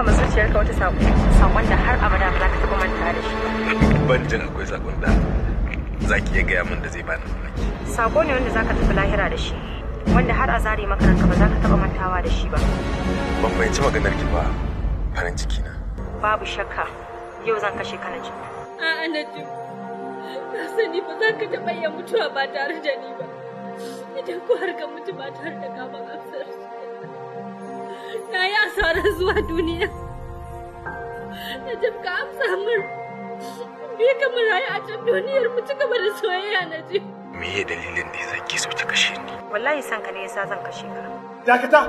jefa ma zuciyarka wata sako. Sakon da har abada ba za ka taɓa manta da shi ba. Ban jin akwai sakon da za ki iya gaya min da zai bani mamaki. Sako ne wanda za ka tafi lahira da shi. Wanda har a zare maka ranka ba za ka taɓa mantawa da shi ba. Ban fahimci maganar ki ba, farin ciki na. Babu shakka yau zan kashe ka, Najib. A'a Najib, na sani ba za ka taɓa iya mutuwa ba tare da ni ba. Idan ko har ka mutu ba tare da kaman amsar. Na yi asarar zuwa duniya. Najib, ka amsa min. Bi ka mu rayu a can duniyar mu ci gaba da soyayya, Najib. Me ye dalilin da yasa ki so ki kashe ni? Wallahi san ka ne yasa zan kashe ka. Dakata!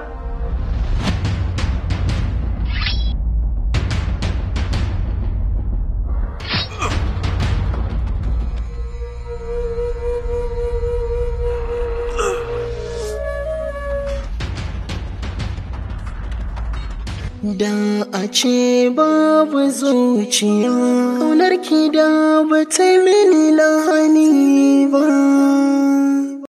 Da a ce babu zuciya, ƙaunar ki da ba ta mini lahani ba.